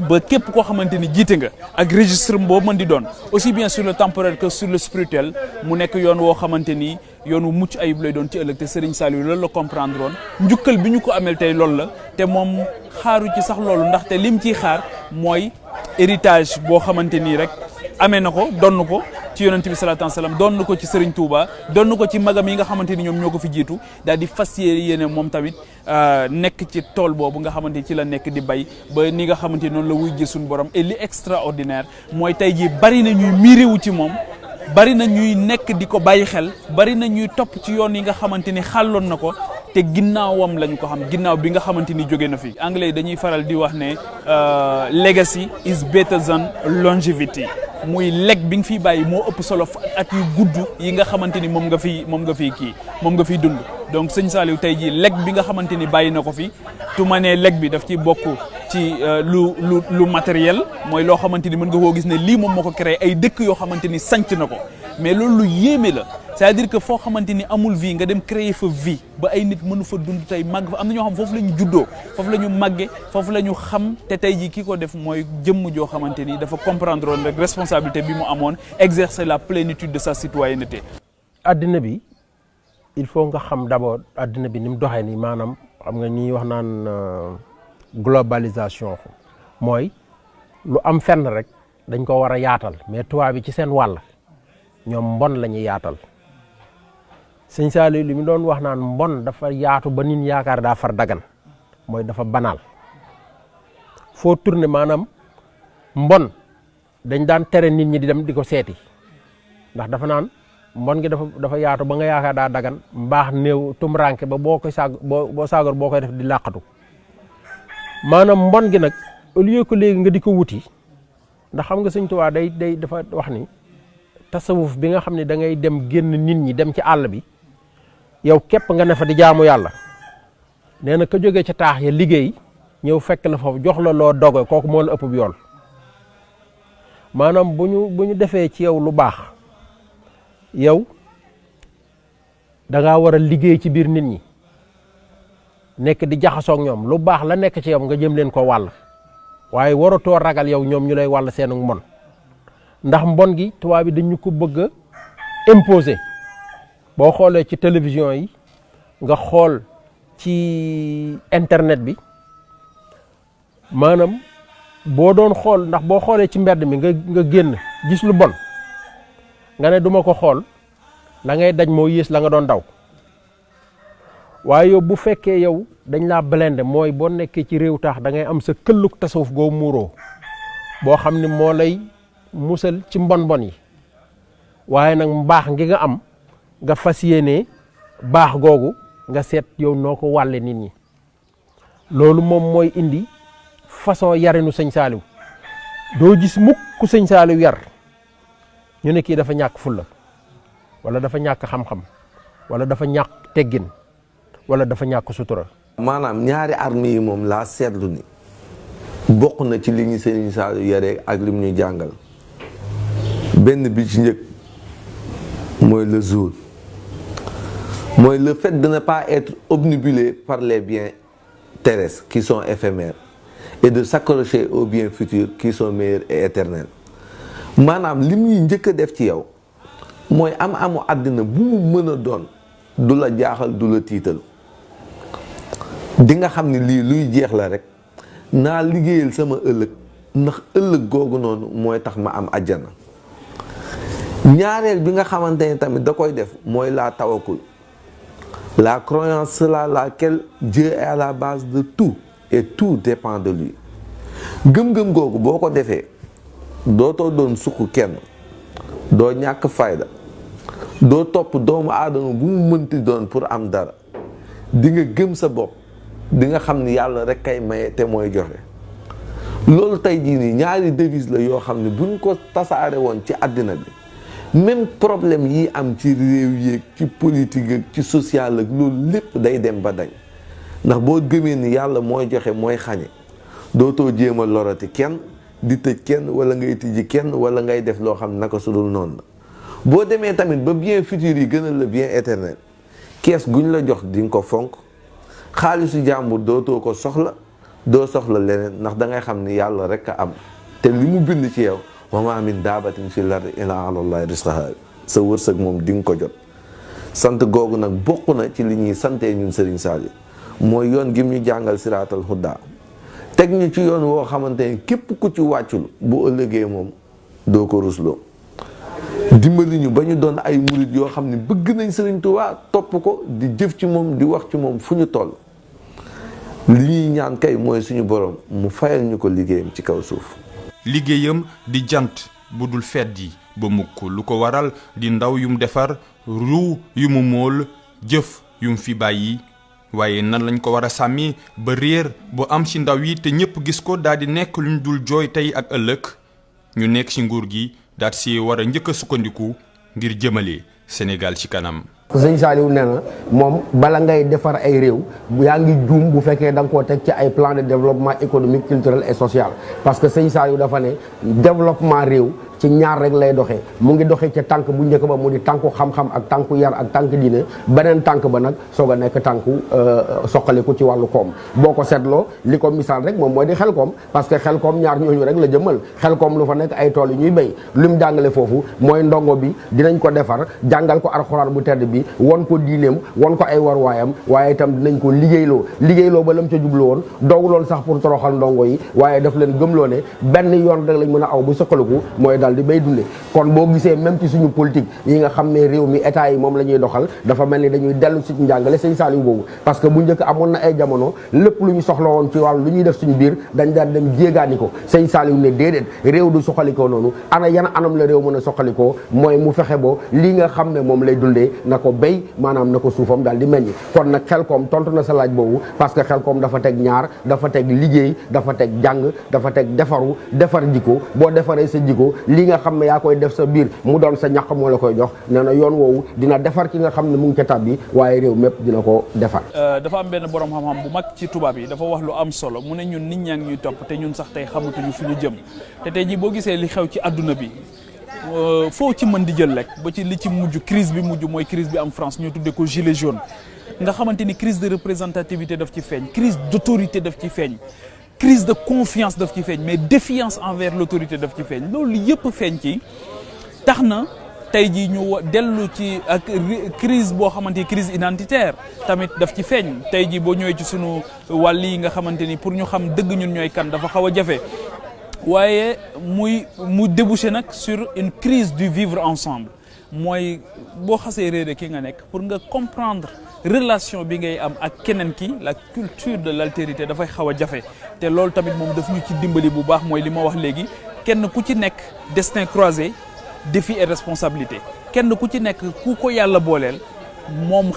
ba képp koo xamante ni jiite nga ak registre boo mën di doon aussi bien sur le temporel que sur le spirituel mu nekk yoon woo xamante ni yoon wu mucc ayib lay doon ci ëllëg te Serigne Saliou loolu la comprendre woon njukkal bi ñu ko amel tey loolu la te moom xaaru ci sax loolu ndaxte lim ciy xaar mooy héritage boo xamante nii rek amee na ko donn ko ci yonent bi salaatu wa salaam donn ko ci Serigne Touba donn ko ci magam yi nga xamante ni ñoom ñoo ko fi jiitu daal di fas yéene moom tamit nekk ci tool boobu nga xamante ni ci la nekk di bay ba ni nga xamante ni noonu la wuy ji suñu borom et li extraordinaire mooy tey jii bari na ñuy miirewu ci moom bari na ñuy nekk di ko bàyyi xel bari na ñuy topp ci yoon yi nga xamante ni xàlloon na ko te ginnaawam lañu ko xam ginnaaw bi nga xamante ni jóge na fi anglais yi dañuy faral di wax ne legacy is better than longevity muy leg bi nga fiy bàyyi moo ëpp solo at yu gudd yi nga xamante ni moom nga fiy dund donc sëñ Saliou tey jii leg bi nga xamante ni bàyyi na ko fi tu ma nee leg bi daf ci bokk ci lu matériel mooy loo xamante ni mën nga koo gis ne lii moom moo ko créé ay dëkk yoo xamante ni sanc na ko mais loolu lu yéeme la c'est-à-dire que foo xamante ni amul vie nga dem créer fa vie ba ay nit mënu fa dund tey màgg fa am na ñoo xam foofu la ñu juddoo foofu la ñu màgge foofu la ñu xam te tey jii ki ko def mooy jëmm joo xamante ni dafa comprendre woon rek responsabilité bi mu amoon exercer la plénitude de sa citoyenneté.
addina bi il faut nga xam d'abord addina bi ni mu doxee nii maanaam xam nga ñuy wax naan globalisation mooy lu am fenn rek dañ ko war a yaatal mais tubaab bi ci seen wàll ñoom mbon la ñuy yaatal. sëñ Saliou li mu doon wax naan mbon dafa yaatu ba nit yaakaar daa far dagan mooy dafa banaal foo tourné maanaam mbon dañ daan tere nit ñi di dem di ko seeti ndax dafa naan mbon gi dafa yaatu ba nga yaakaar daa dagan mbaax néew tumranke ba boo koy boo saagoor boo koy def di làqatu maanaam mbon gi nag au lieu que léegi nga di ko wuti ndax xam nga sëñ Tuubaa day dafa wax ni tasawuf bi nga xam ne da ngay dem génn nit ñi dem ci àll bi yow képp nga ne fa di jaamu yàlla nee na ka jógee ca taax ya liggéey ñëw fekk la foofu jox la loo doge kooku moo la ëpp bi yool maanaam bu ñu defee ci yow lu baax yow da ngaa war a liggéey ci biir nit ñi nekk di jaxasoog ñoom lu baax la nekk ci yow nga jëm leen ko wàll waaye waratoo ragal yow ñoom ñu lay wàll seenu mbon ndax mbon gi tubaab bi dañu ko bëgg a imposer boo xoolee ci télévision yi nga xool ci internet bi maanaam boo doon xool ndax boo xoolee ci mbedd mi nga génn gis lu bon nga ne duma ko xool la ngay daj moo yées la nga doon daw waaye yow bu fekkee yow dañ laa blende mooy boo nekkee ci réew taax da ngay am sa këlluk tasawuf goo muuroo boo xam ne moo lay musal ci mbon yi waaye nag mbaax ngi nga am nga fas yéene baax googu nga seet yow noo ko wàlle nit ñi loolu moom mooy indi façon yarinu sëñ Saliou doo gis mukk ku sëñ Saliou yar ñu ne kii dafa ñàkk fulla wala dafa ñàkk xam-xam wala dafa ñàkk teggin wala dafa ñàkk sutura.
maanaam ñaari arme yi moom laa seetlu ni bokk na ci li ñu sëñ Saliou yaree ak lim ñu jàngal benn bi ci njëkk mooy le jour mooy le fait de ne pas être obnubilé par les biens terrestres qui sont éphémères et de s'accrocher aux biens futurs qui sont meilleurs et éternels maanaam lim ñuy njëkk a def ci yow mooy amu àddina bu mu mën a doon du la jaaxal du la tiital di nga xam ne lii luy jeex la rek naa liggéeyal sama ëllëg ndax ëllëg googu noonu mooy tax ma am àjjana. ñaareel bi nga xamante ne tamit da koy def mooy la tawakkul, la croyance selon laquelle Dieu est à la base de tout et tout dépend de lui. gëm-gëm googu boo ko defee dootoo doon suq kenn, doo ñàkk fayda, doo topp doomu aadama bu mu mënti doon pour am dara. di nga gëm sa bopp, di nga xam ni yàlla rek kay maye te mooy joxe. loolu tey jii nii ñaari devise la yoo xam ne buñ ko tasaare woon ci àddina bi, même problème yi am ci réew yeeg ci politique ak ci social ak loolu lépp day dem ba dañ. ndax boo gëmee ni yàlla mooy joxe mooy xañe, dootoo jéem a lorati kenn, di tëj kenn wala ngay tijji kenn wala ngay def loo xam ne naka su dul noonu la. boo demee tamit ba bien futur yi gënal la bien éternel, kees guñ la jox di nga ko fonk, xaalisu jàmbur dootoo ko soxla, doo soxla leneen ndax da ngay xam ni yàlla rek a am te li mu bind ci yow wa maa min daabatin fil ardi illaa alaa llaahi rizquhaa, sa wërsëg moom di nga ko jot. sant googu nag bokk na ci li ñuy santee ñun Serigne Saliou, mooy yoon gi mu ñu jàngal siraatal hudaa, teg ñu ci yoon woo xamante ne képp ku ci wàccul bu ëllëgee moom doo ko rusloo. dimbali ñu ba ñu doon ay murit yoo xam ne bëgg nañ Serigne Touba, topp ko, di jëf ci moom, di wax ci moom fu ñu toll. li ñuy ñaan kay mooy suñu borom mu fayal ñu ko liggéeyam ci kaw suuf.
liggéeyam di jant bu dul feddi ba mukk, lu ko waral di ndaw yum defar, ruu yu mu móol, jëf yum fi bàyyi. waaye nan lañ ko war a sàmmi ba réer bu am ci ndaw yi te ñëpp gis ko daal di nekk luñ dul jooy tey ak ëllëg. ñu nekk ci nguur gi daal si war a njëkk a sukkandiku ngir jëmale Sénégal ci kanam.
sëñ Saliou nee na moom bala ngay defar ay réew yaa ngi juum bu fekkee da nga koo teg ci ay plan de développement économique, culturel et social. parce que sëñ Saliou dafa ne développement réew ci ñaar rek lay doxee. mu ngi doxee ca tànk bu njëkk ba mu di tànku xam-xam ak tànku yar ak tànk diine, beneen tànk ba nag soog a nekk tànku soqaliku ci wàllu koom. boo ko seetloo li ko misaal rek moom mooy di Xelkom, parce que Xelkom ñaar ñooñu rek la jëmmal. Xelkom lu fa nekk ay tool yu ñuy béy, li mu jàngale foofu mooy ndongo bi dinañ ko defar jàngal ko alxuraan bu tedd bi, won ko diineem, won ko ay warwaayam, waaye itam dinañ ko liggéeyloo ba lam ca jublu woon doogu loon sax pour toroxal ndongo yi, waaye daf leen gëmloo ne benn yoon rek lañ mën a aw bu soqaliku mooy daal di bay dunde. kon boo gisee même ci suñu politique yi nga xam ne réew mi état yi moom la ñuy doxal, dafa mel ni dañuy dellu si njàngale sëñ Saliou boobu. parce que bu njëkk amoon na ay jamono lépp lu ñu soxla woon ci wàllu lu ñuy def suñu biir dañ daan dem jéegaani ko. sëñ Saliou ne déedéet, réew du soxalikoo noonu. ana yan anam la réew mën a soxalikoo, mooy mu fexe bo li nga xam ne moom lay dundee na ko béy, maanaam na ko suufam daal di meññ. kon nag Xelkom tontu na sa laaj boobu, parce que Xelkom dafa teg ñaar, dafa teg liggéey, dafa teg jàng, dafa teg defaru, defar jikko. boo defaree sa jikko, li nga xam ne yaa koy def sa biir mu doon sa ñaq moo la koy jox. nee na yoon woowu dina defar ki nga xam ne mu ngi ca tàbbi, waaye réew mépp dina ko defar.
dafa am benn borom xam-xam bu mag ci tubaab yi dafa wax lu am solo, mu ne ñun nit ñaa ngi ñuy topp te ñun sax tey xamatuñu fu ñu jëm. te tey jii boo gisee li xew ci àdduna bi foo ci mën di jël rek ba ci li ci mujj crise bi mujj mooy crise bi am France ñu tuddee ko gilet jaune, nga xamante ni crise de représentativité daf ci feeñ, crise d'autorité daf ci feeñ, crise de confiance daf ci feeñ, mais défiance envers l'autorité daf ci feeñ. loolu yëpp feeñ ci tax na tey jii ñu dellu ci ak crise boo xamante ni crise identitaire tamit daf ci feeñ. tey jii boo ñëwee ci sunu wàll yi nga xamante ni pour ñu xam dëgg ñun ñooy kan dafa xaw a jafe, waaye mu débouché nag sur une crise du vivre ensemble. mooy boo xasee réere ki nga nekk, pour nga comprendre relation bi ngay am ak keneen ki, la culture de l'altérité dafay xaw a jafe. te loolu tamit moom daf ñu ci dimbali bu baax, mooy li ma wax léegi, kenn ku ci nekk destin croisé, défi et responsabilité. kenn ku ci nekk ku ko yàlla booleel moom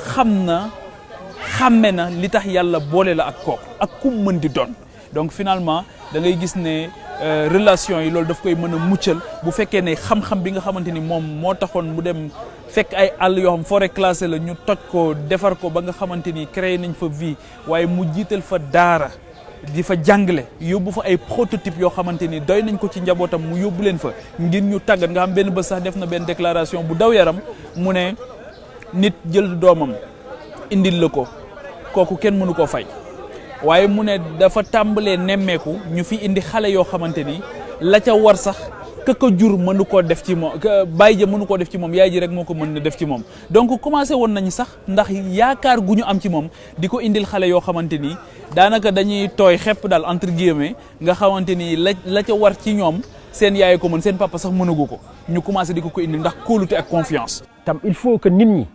xàmme na li tax yàlla boole la ak kooku ak ku mën di doon. donc finalement da ngay gis ne relation yi loolu daf koy mën a muccal bu fekkee ne xam-xam bi nga xamante ni moom moo taxoon mu dem fekk ay àll yoo xam forêt classée la ñu toj ko defar ko ba nga xamante ni créé nañ fa vie, waaye mu jiital fa daara di fa jàngale, yóbbu fa ay prototype yoo xamante ni doy nañ ko ci njabootam, mu yóbbu leen fa ngir ñu tàggat. nga xam benn bés sax def na benn déclaration bu daw yaram, mu ne nit jël doomam indil la ko, kooku kenn mënu koo fay. waaye mu ne dafa tàmbalee nemmeeku ñu fi indi xale yoo xamante ni la ca war sax ka jur mënu koo def ci moom bàyyi ja mënu koo def ci moom yaay ji rek moo ko mën na def ci moom donc commencé woon nañu sax ndax yaakaar gu ñu am ci moom di ko indil xale yoo xamante ni daanaka dañuy tooy xepp daal entre guillemets nga xamante ni la ca war ci ñoom seen yaay ko mën seen papa sax mënagu ko ñu commencé di ko indil ndax kóolute ak confiance.
tam il faut que nit ñi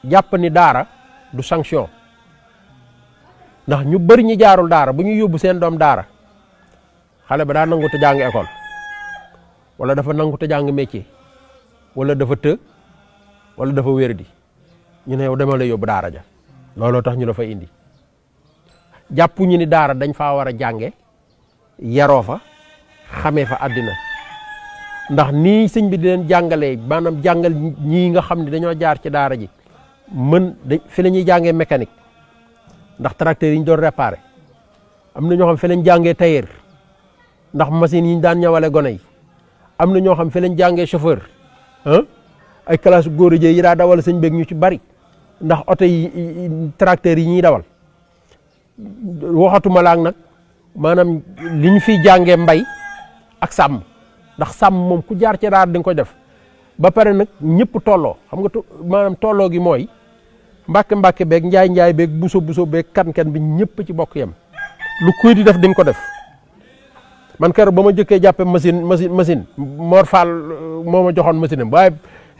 jàpp ni daara du sanction ndax ñu bëri ñi jaarul daara bu ñu yóbbu seen doom daara xale ba daa nangu te jàng école wala dafa nangu te jàng métier wala dafa të wala dafa wérdi ñu ne yow dama lay yóbbu daara ja looloo tax ñu dafa indi jàpp ñu ni daara dañ faa war a jànge yaroo fa xamee fa àddina ndax nii sëñ bi di leen jàngalee maanaam jàngal ñii nga xam ne dañoo jaar ci daara ji fi la ñuy jàngee mécanique ndax tracteur yi ñu doon réparé am na ñoo xam fi lañ jàngee tailleur ndax machine yi ñu daan ñawale gone yi am na ñoo xam fi lañ jàngee chauffeur ay classe góor yi daa dawal sëñ beeg ñu ci bari ndax oto yi tracteur yi ñuy dawal waxatuma laak nag maanaam li ñu fiy jàngee mbay ak sàmm ndax sàmm moom ku jaar ci daara di nga koy def ba pare nag ñëpp tolloo xam nga maanaam tolloo gi mooy mbàkke beeg njaay beeg buso beeg kan bi ñëpp ci bokk yem lu kuy di def di nga ko def man keroog ba ma jëkkee jàppe machine Mor Fall moo ma joxoon machine am waaye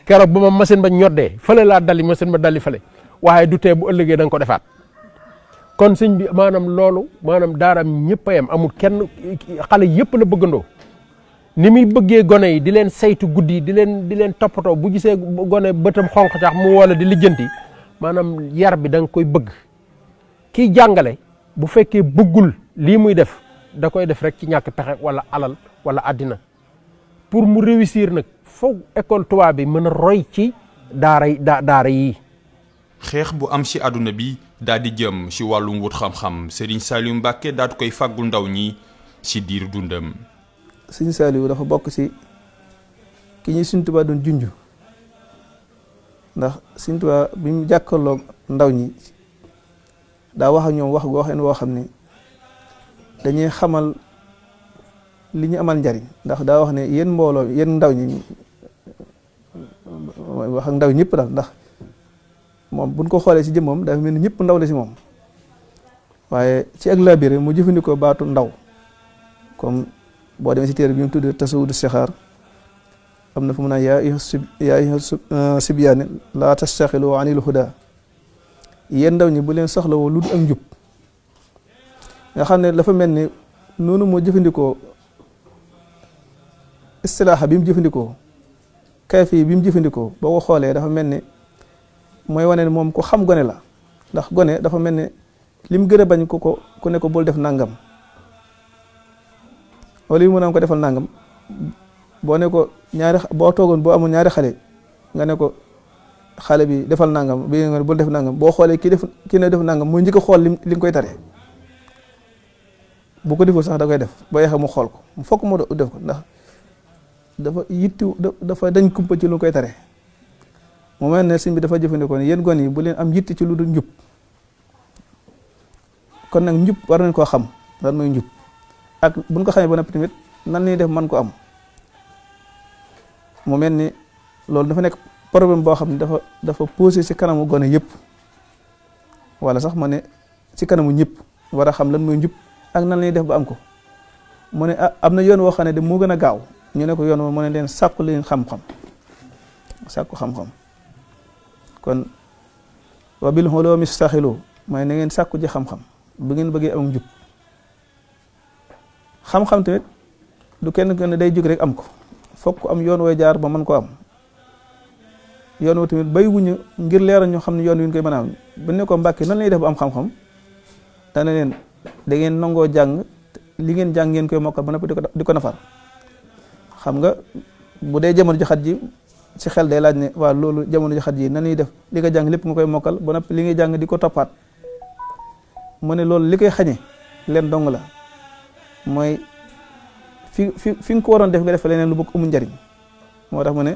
keroog ba ma machine ba ñoddee fële laa dali machine ba dali fële waaye du tee bu ëllëgee da nga ko defaat kon sëñ bi maanaam loolu maanaam daaraam ñëpp a yem amul kenn xale yëpp la bëggandoo ni muy bëggee gone yi di leen saytu guddi di leen toppatoo bu gisee gone bëtam xonq tax mu wala di lijjanti maanaam yar bi da nga koy bëgg kiy jàngale bu fekkee bëggul lii muy def da koy def rek ci ñàkk pexe wala alal wala àddina pour mu réussir nag foog école tubaab bi mën a roy ci daara yi.
xeex bu am ci àdduna bi daal di jëm ci wàllum wut xam-xam Serigne Saliou Mbacké daal di koy fàggul ndaw ñi ci diir dundam.
Serigne Saliou dafa bokk ci ki ñuy Serigne Touba doon junj ndax Serigne Touba bi mu jàkkaarloog ndaw ñi daa wax ak ñoom wax woo xam ne dañuy xamal li ñu amal njariñ ndax daa wax ne yéen mbooloo yéen ndaw ñi wax ak ndaw ñëpp daal ndax moom buñ ko xoolee ci jëmmam dafa mel ni ñëpp ndaw la ci moom waaye ci ak labiré mu jëfandikoo baatu ndaw comme boo demee ci téere bi mu tudd tasawudu sixaar am na fu mu naan yaa ayyuha sibyaani laa tastaxilu anil huda yéen ndaw ñi bu leen soxlawoo lu dul ak njub nga xam ne dafa mel ni noonu moo jëfandikoo istilaaxa bi mu jëfandikoo kayfi bi mu jëfandikoo boo ko xoolee dafa mel ni mooy wane ne moom ko xam gone la ndax gone dafa mel ni lim gën a bañ ku ne ko bul def nangam wala yu mu ne ko defal nangam boo ne ko boo toogoon boo amul ñaari xale nga ne ko xale bi defal nangam bi nga bul def nangam boo xoolee kii ne def nangam muy njëkk a xool li nga koy tare bu ko deful sax da koy def ba yeexee mu xool ko mu fokk mu def ko ndax dafa dañ kumpa ci lu koy tare mu mel ne sëñ bi dafa jëfandikoo ne yéen gon yi bu leen am yitti ci lu dul njub kon nag njub war nañ koo xam lan mooy njub ak buñ ko xamee ba noppi tamit nan lañuy def man ko am mu mel ni loolu dafa nekk problème boo xam ne dafa posé ci kanamu gone yëpp wala sax ma ne ci kanamu ñëpp war a xam lan mooy njub ak nan lañuy def ba am ko mu ne am na yoon woo xam ne de moo gën a gaaw ñu ne ko yoon woo mu ne leen sàkku leen xam-xam sàkku xam-xam kon wa bil ulumi istaxilu mooy na ngeen sàkku ji xam-xam bu ngeen bëggee am njub xam-xam tamit du kenn day jóg rek am ko fokk am yoon wooy jaar ba mën ko am yoon woo tamit bay wuñu ngir leeral ñu xam ne yoon wi ñu koy mën a am bu ne ko Mbàkke nan lay def ba am xam-xam dana leen da ngeen nangoo jàng li ngeen jàng ngeen koy mokkal ba noppi di ko nafar xam nga bu dee jamono ji xat ji ci xel day laaj ne waaw loolu jamono ji xat ji nan lay def li nga jàng lépp nga koy mokkal ba noppi li ngay jàng di ko toppaat mu ne loolu li koy xañe leen dong la mooy fi nga ko waroon def nga def leneen lu bokk amul njariñ moo tax mu ne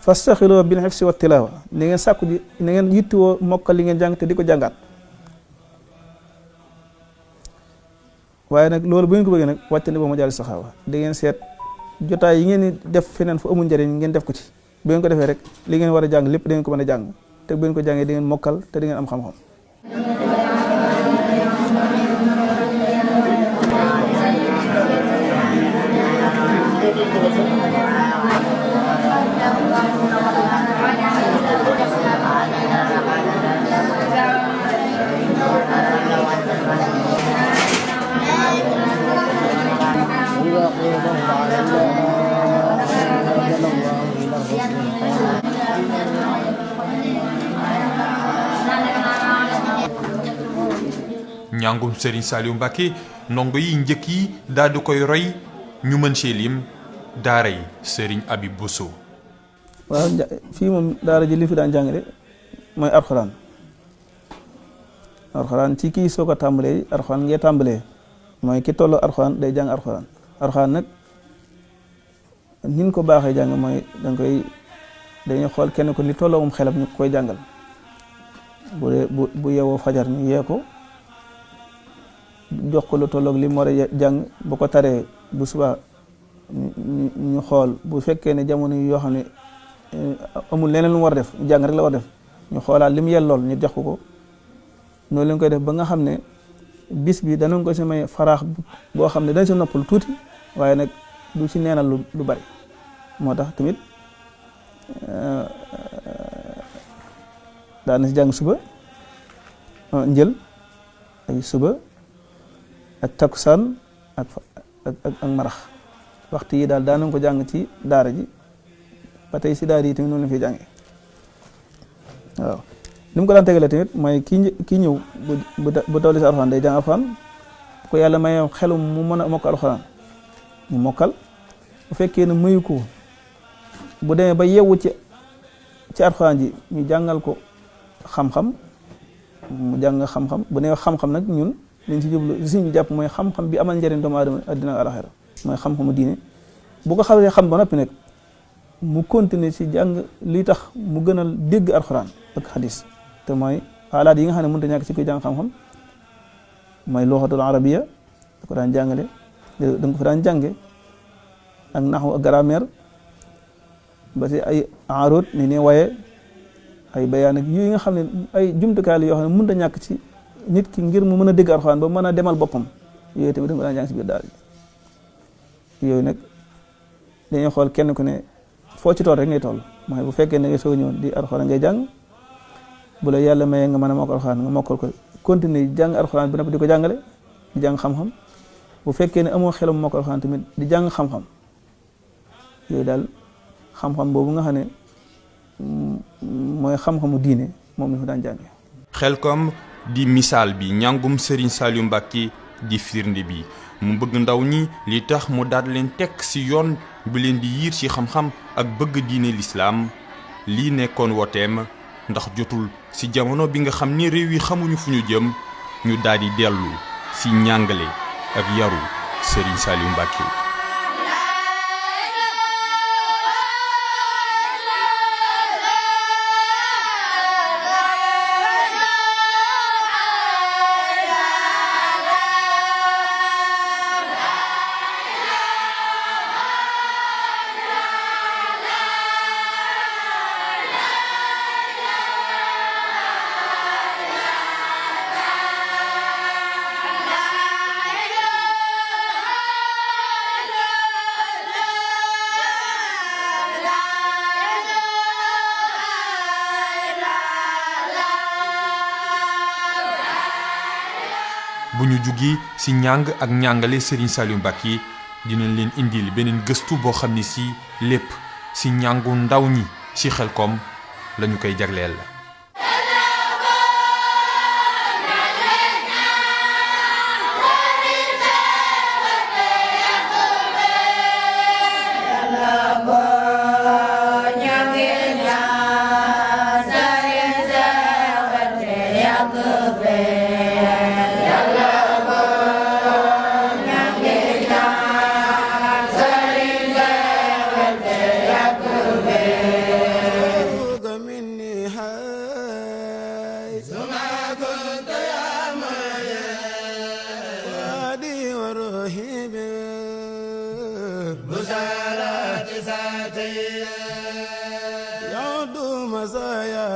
fastaxiloo bil hifsi wa tilaawa ni ngeen sàkku ji ni ngeen yittiwoo mokkal li ngeen jàng te di ko jàngaat waaye nag loolu bu ngeen ko bëggee nag wàccandi ba majaalis saxaawa da ngeen seet jotaay yi ngeen di def feneen fu amul njëriñ ngeen def ko ci bu ngeen ko defee rek li ngeen war a jàng lépp da ngeen ko mën a jàng te bu ngeen ko jàngee di ngeen mokkal te di ngeen am xam-xam.
njàngum Serigne Saliou Mbacké ndongo yi njëkk yi daal di koy roy ñu mën cee lim daara yi Serigne Habib Bousso.
waaw fii moom daara ji li fi daan jàngale mooy alxuraan ci kii soo ko tàmbalee alxuraan ngee tàmbalee mooy ki tolloo alxuraan day jàng alxuraan nag nin ko baaxee jàng mooy dañuy xool kenn ko li tolloo moom xelam ñu koy jàngal bu yeewoo fajar ñu yee ko jox ko lu tolloog li mu war a jàng bu ko taree bu subaa ñu xool bu fekkee ne jamono yoo xam ne amul leneen lu mu war a def jàng rek la war a def ñu xoolaat li mu yellool ñu jox ko noonu lañ koy def ba nga xam ne bis bi danañ ko si may faraax boo xam ne dañ si noppal tuuti waaye nag du si neenal lu bari moo tax tamit daana si jàng suba njël ay suba ak takkusaan ak marax waxtu yi daal daanañ ko jàng ci daara ji ba tey si daara yi tamit noonu la fiy jàngee waaw ni mu ko daan tegalee tamit mooy kii ñëw bu tawli si alxuraan day jàng alxuraan bu ko yàlla may xelum mu mën a mokkal alxuraan mu mokkal bu fekkee ne mayu ko bu demee ba yeewu ci alxuraan ji ñu jàngal ko xam-xam mu jàng xam-xam bu nee xam-xam nag ñun liñ si jublu li ñu jàpp mooy xam-xam bi amal njëriñ doomu aadama addina ak alaxira mooy xam-xamu diine bu ko xawee xam ba noppi nag mu continuer ci jàng li tax mu gën a dégg alxuraan ak xadis te mooy alaat yi nga xam ne mënut a ñàkk ci koy jàng xam-xam mooy luxatul arabiya da ko daan jàngale da nga ko fa daan jànge ak naxu ak grammaire ba ci ay arut ni ne waaye ay bayaan ak yooyu nga xam ne ay jumtukaay la yoo xam ne mënut a ñàkk ci nit ki ngir mu mën a dégg alxuraan ba mën a demal boppam yooyu tamit da nga ko daan jàng ci biir daal yooyu nag dañuy xool kenn ku ne foo ci tool rek ngay toll mooy bu fekkee ne ngay soog a ñëw di alxuraan ngay jàng bu la yàlla mayee nga mën a mokkal alxuraan nga mokkal ko continuer jàng alxuraan bi nag di ko jàngale di jàng xam-xam bu fekkee ne amoo xelam mokkal alxuraan tamit di jàng xam-xam yooyu daal xam-xam boobu nga xam ne mooy xam-xamu diine moom la fa daan jànge
Xelcom di misaal bi njàngum Serigne Saliou Mbacké di firnde bi mu bëgg ndaw ñi li tax mu daal leen teg ci yoon bi leen di yiir ci xam-xam ak bëgg diine lislaam lii nekkoon woteem ndax jotul ci jamono bi nga xam ni réew yi xamuñu fu ñu jëm ñu daal di dellu ci njàngale ak yaru Serigne Saliou Mbacké. bu ñu jugee ci njàng ak njàngale Serigne Saliou Mbacké dinañ leen indil beneen gëstu boo xam ne ci lépp ci njàngu ndaw ñi ci Xelcom lañu koy jagleel.
مني بشارات ساتي يعد مسايا